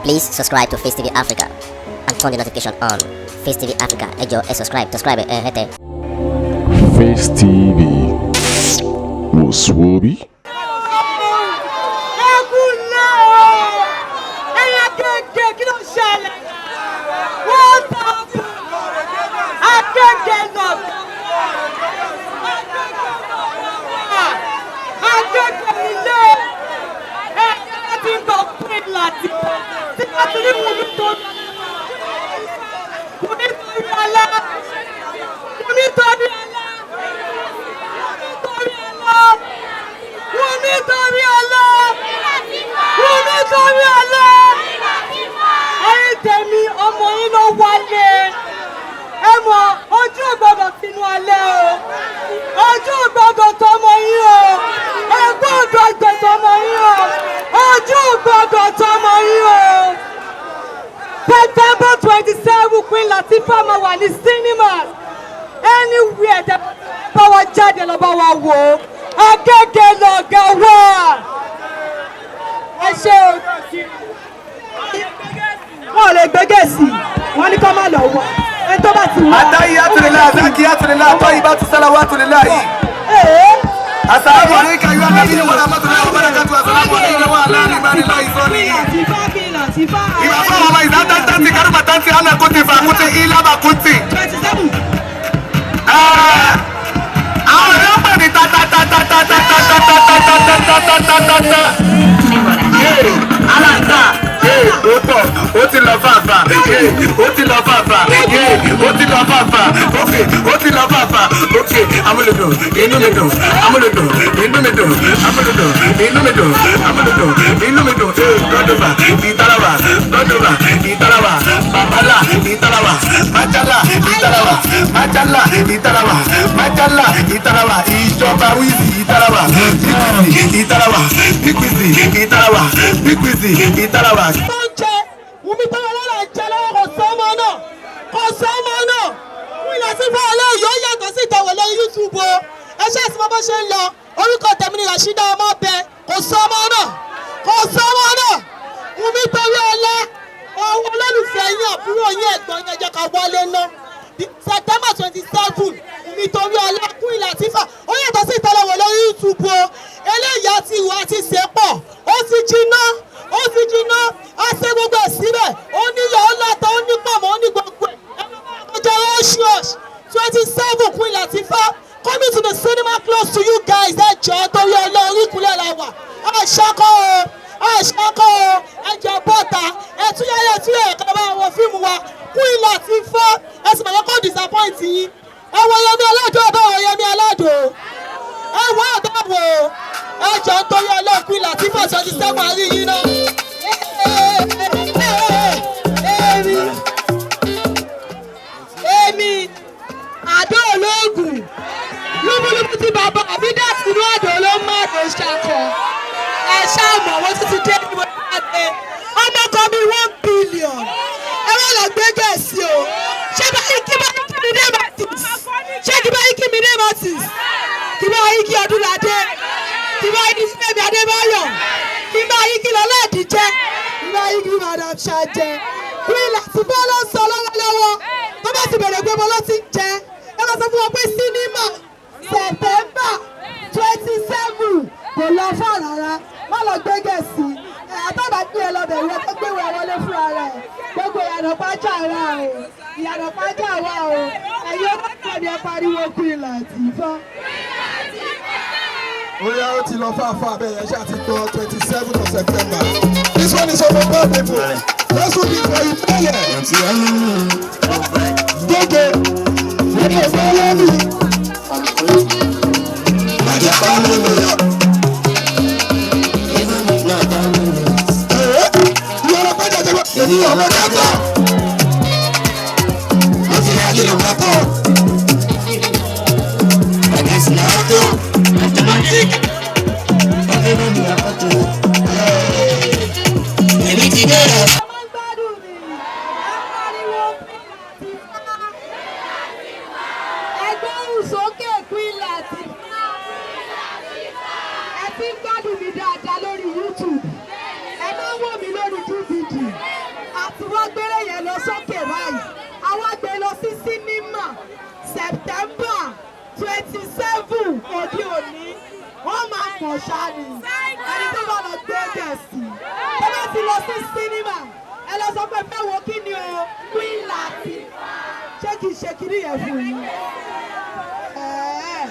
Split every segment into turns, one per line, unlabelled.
Please subscribe to Face TV Africa and turn the notification on. Face TV Africa, ẹ jọ̀ọ́, ẹ subscribe, subscribe ẹ hẹ́tẹ̀.
Face TV wò sùwòbí.
Ẹ kú lé o, ẹ̀yin Akéèké, kí ló ṣẹlẹ̀? Wọ́n ta Akéèké lọ, Akéèké ilé ẹ̀ ti ń bọ̀ pín láti tí wọ́n ti ní Wùmí tó Wùmí torí ọlá, Wùmí torí ọlá, Wùmí torí ọlá, Wùmí torí ọlá, Wùmí torí ọlá. Ẹ̀yin tèmi, ọmọ yín ló wálé. Ẹ mọ ojú ò gbọ́dọ̀ tinú alẹ́ o, ojú ò gbọ́dọ̀ tọmọ yín o, ẹ gbọ́dọ̀ gbẹ̀tọmọ yín o, ojú ò gbọ́dọ̀ tọmọ yín o. September 27, Queen Latifah máa wà ní cinemas anywhere. Tẹ bá wa jáde lọ bá wa wò ó. Akéèké lọ̀gá wà. Ẹ ṣe o. Wọn ò lè gbé gẹ̀ẹ́sì, wọn ní kó má lọ wọ ẹni tó bá ti wọ.
التحيات لله، الزاكيات لله، الطيبات، الصلوات لله.
Ee.
السلام عليك أيها النبي ورحمة الله وبركاته. السلام علينا وعلى عباد الله الصالحين.
Latifah, Queen Latifah.
Ìwà fún ọmọ ìdá tanti kárùbà tanti ana kuti fa kuti ilá bá kuti.
27.
Àwọn èèyàn pè ní ta ta ta ta ta ta ta ta ta ta ta ta ta ta ta ta. Aláǹtà ó pọ̀, ó ti lọ fàfà, ó ti lọ fàfà, ó ti lọ fàfà, ókè, ó ti lọ fàfà, ókè. Amúlùdùn, inú mi dùn, amúlùdùn, inú mi dùn, amúlùdùn, inú mi dùn, amúlùdùn, inú mi dùn. Gọ́dọ̀bà ìtarawa, gọ́dọ̀bà ìtarawa, babalá ìtarawa, májàlá ìtarawa, májàlá ìtarawa, májàlá ìtarawa, ìjọba wíìsì ìtarawa, bíkwìsì ìtarawa, bíkwìsì ìtarawa, bíkwìsì ìtarawa.
Tó ń jẹ Wùmí tó lọ́la ń jẹ lọ́wọ́, kò sọ́mọ náà, kò sọ́mọ náà. Queen Latifah ọlọ́yọ̀ ó yàtọ̀ sí ìtọ̀wọ̀ lórí YouTube o. Ẹ ṣe àti bó ṣe ń lọ. Orúkọ tèmi ni Rasheeda Ọmọbẹ. Kò sọ́mọ náà, kò sọ́mọ náà. Wùmí torí ọlá ọwọ́ olólùfẹ́ yín, àbúrò yín, ẹ̀gbọ́n yín, ẹ jẹ́ ká wọlé ná. September 27, Wùmí torí ọlá, Queen Latifah, ó yàtọ̀ sí ìtọ́lọ́wọ̀ lórí YouTube o. Eléyìí àti ìwà àti ìsèpọ̀, ó ti jiná, ó ti jiná. Á ṣe gbogbo ẹ̀ síbẹ̀, ó níyọ̀, ó látọ̀, ó ní pọ̀mọ́, ó ní gbogbo ẹ̀. Ẹ máa bá ọjọ́ rush rush. 27, Queen Latifah coming to the cinema close to you guys. Ẹ jọ̀ọ́, torí Ọlọ́run, ìkúlẹ̀ la wà. Àṣàkọ́ o, àṣàkọ́ o. Ẹ jọ̀ọ́, bọ́ta, ẹ túyáyé, ẹ túyáyé ká bá wọn fíìmù wa, Queen Latifah. Ẹ sì mọ̀ kó disappoint yín. Ẹ wọ Yẹmí Aládùn, ẹ bá wọ Yẹmí Aládùn, ẹ wọ àbẹ̀wò. Ẹ jọ̀ọ́, nítorí Ọlọ́run, Queen Latifah 27, àrí yín náà. Èmi, èmi àdó ológun lúbúlúbú tí bàbá àbí dàtí inú àdó ló ń má àdó ṣàkọ. Ẹ ṣáà mọ̀ wọ́n tún ti dé ní mo jáde ọmọ kan bíi 1 billion. Ẹ wọ́n lọ gbé gẹ̀ẹ́sì o. Ṣé báyìí kí báyìí kí mi dé Martins? Ṣé kí báyìí kí mi dé Martins? Kí báyìí kí Ọdúnládé? Kí báyìí kí Fẹ́mi Adébáyọ̀? Kí báyìí kí Lọlá Àdìjẹ́? Kí báyìí kí Madam Ṣàjẹ́? Queen Latifah ló ń sọ lọ́wọ́lọ́wọ́. Tó bá ti bẹ̀rẹ̀ pé mo ló ti ń jẹ, ẹ máa sọ fún wọn pé sinimá September 27 kò lọ fún rárá. Má lọ gbé gẹ̀ẹ́sì ẹ̀ àtàbà gbé ẹ lọ́bẹ̀ ìwé tó gbé wẹ̀ wọlé fúnra rẹ̀. Gbogbo ìyànà pàjá wa o, ìyànà pàjá wa o. Ẹ̀yin ọlọ́pàá ni ẹ pariwo Queen Latifah.
Oya, ó ti lọ fàáfàá bẹ́ẹ̀ yẹn. Ṣáà ti gbọ́, 27th of September. This one is for football people. Let's do this for Ìmọ̀lẹ̀. Gbogbo gbogbo fọlọ́mì. Májà fọlọ́mì. Ìyọ̀rọ̀ pẹ́jà jẹ́ pé èmi ọmọ kẹ́tọ̀. Mo ti yá kí ló kẹ́tọ̀.
Èmi ti dé rẹ̀.
Ẹ máa ń gbádùn mi. Ẹ pariwo Queen Latifah. Ẹ gbóhùn sókè, Queen Latifah. Ẹ ti ń gbádùn mi dáadáa lórí YouTube. Ẹ máa ń wò mí lórí DVD. Mọ̀ ṣáà ni ẹni tó bá lọ gbé gẹ̀ẹ́sì tó bá ti lọ sí sinimá, ẹ lọ sọ pé fẹ́ wo kí ni o, Queen Latifah. Ṣé kìí ṣe kiri yẹn fún yín? Ẹ̀ẹ́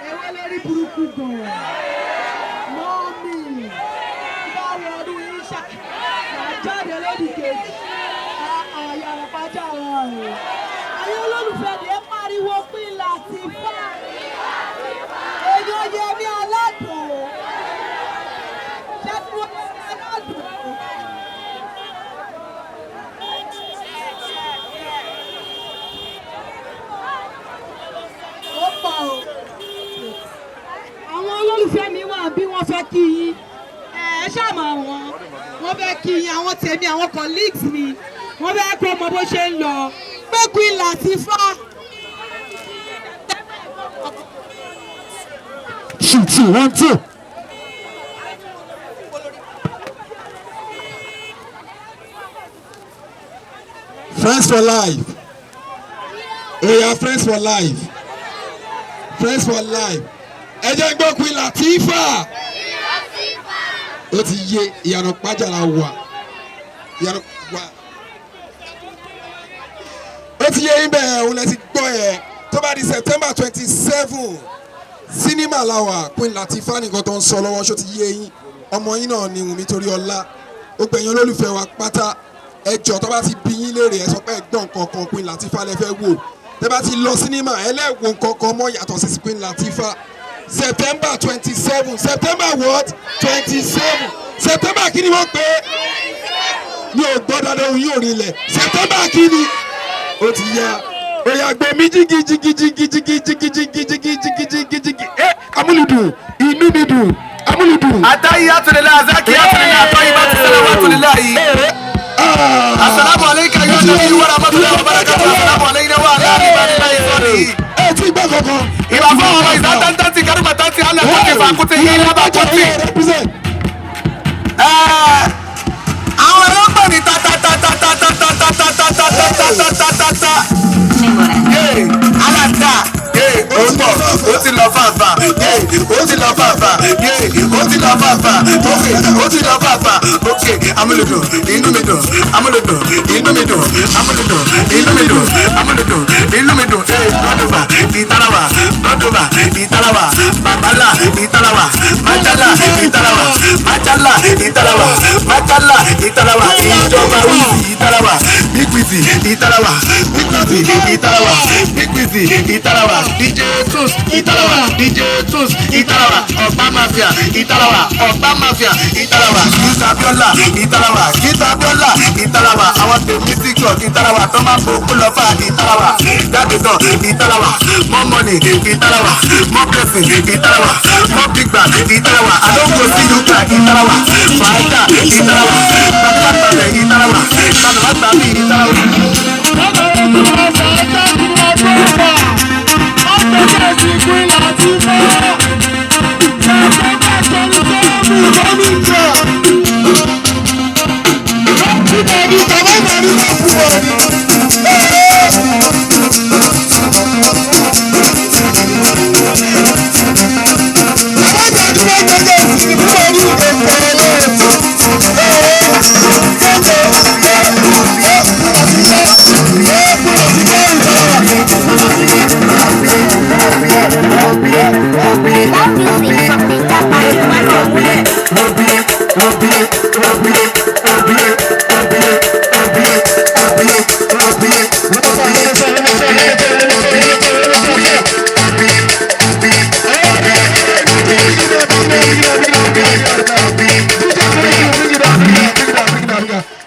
ewé lórí burúkú gan-an mọ́mì bá wọnú yín ṣá jáde lódì kejì àyàrá pàjá wọn o. Ayé olólùfẹ́ ni ẹ pariwo Queen Latifah. Èèyàn Yẹmí Aládùn, ṣé tí wọ́n Yẹmí Aládùn? Ó pọ̀ o. Àwọn olólùfẹ́ mi wà bí wọ́n fẹ́ kí yín. Ẹ ṣàmọ̀ wọn, wọ́n fẹ́ kí yín, àwọn tèmi, àwọn colleagues mi, wọ́n fẹ́ kó mọ bó ṣe ń lọ pé Queen Latifah.
2 2 1 2.
Friends for life. Oya, friends for life. Friends for life. Ẹ jẹ́ gbọ́ Queen Latifah. Ó ti yé ìyànà pàjára wà. Ìyànà wà. Ó ti yé yín bẹ́ẹ̀, òun lẹ ti gbọ́ ẹ̀. Tó bá di September 27, sinimá la wà. Queen Latifah nìkan tó ń sọ lọ́wọ́, ṣó ti yé yín. Ọmọ yín náà ni Wùnmí Toríọlá. Ó gbẹ̀yìn olólùfẹ́ wa pátá, ẹ jọ̀ọ́, tó bá ti bí yín léèrè, ẹ sọ pé ẹ gbọ́ nǹkan kan, Queen Latifah lẹ fẹ́ wò. Tẹ́ bá ti lọ sinimá, ẹ lẹ́wọ̀ nǹkan kan mọ́ yàtọ̀ sí Queen Latifah. September 27. September what? 27. September kí ni wọ́n pè é? Mi ò gbọ́ dáadáa, òun yóò rinlẹ̀. September kí ni? Ó ti yá. Òyà gbé mi jígí jígí jígí jígí jígí jígí jígí jígí jígí jígí. Ẹ amúlùdùn, inú mi dùn, amúlùdùn.
Atahiyatulillah, azakiyatulillah, tayyibatu salawatulillahi. Assalamu alayka ya nabi wa rahmatullahi wa barakatuh. Assalamu alayna wa ala ibadillahi salihin.
Ẹ ti gbọ́ kankan.
Ìbà fún ọmọ ìsá tántánti kárùmà tántì alẹ́ tántì fàkútì yìí lábà kútì.
Represent.
Àwọn ẹ̀rọ pè ní tatatatatatatatatatatatatata. Aláta ó pọ̀, ó ti lọ fàfà, ó ti lọ fàfà, ó ti lọ fàfà, ókè, ó ti lọ fàfà, ókè. Amúlùdùn, inú mi dùn, amúlùdùn, inú mi dùn, amúlùdùn, inú mi dùn, amúlùdùn, inú mi dùn. Lọ́dọ̀bà ìtarawa, lọ́dọ̀bà ìtarawa, bàbálà ìtarawa, májàlá ìtarawa, májàlá ìtarawa, májàlá ìtarawa, ìjọba wíìsì ìtarawa, bíkwìsì ìtarawa, bíkwìsì ìtarawa, bíkwìsì ìtarawa, DJ Tunes ìtarawa, DJ Tunes ìtarawa, ọ̀pá mafia ìtarawa, ọ̀pá mafia ìtarawa, Kìtà Abiola ìtarawa, Kìtà Abiola ìtarawa, àwọn tèmi TikTok ìtarawa, tó máa ń bo kó lọ fà ìtarawa, jáde tán ìtarawa, more money ìtarawa, more blessing ìtarawa, more big bag ìtarawa, I don go see you guy ìtarawa, fàájà ìtarawa, gbàgbàgbà ìtarawa, gbàgbàgbà ìtarawa.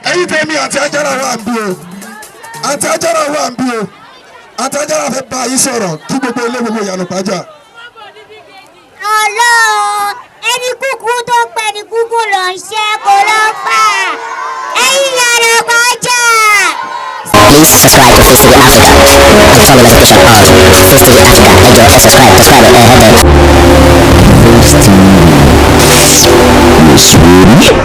Ẹ̀yin tẹ̀mí, àti ajára wà ń bí o, àti ajára wà ń bí o, àti ajára fẹ́ bá yín sọ̀rọ̀ kí gbogbo ilé, gbogbo ìyànà pàjá.
Ọlọ́run, ẹni kúkú tó ń pẹ́ ní kúkú ló ń ṣe kó ló ń pa ẹ̀yin yàrá pàjá.
Please subscribe to Face TV Africa and turn the notification on. Face TV Africa, ẹ jọ̀ọ́, ẹ subscribe, subscribe, ẹ hẹ́tẹ̀.
Face TV.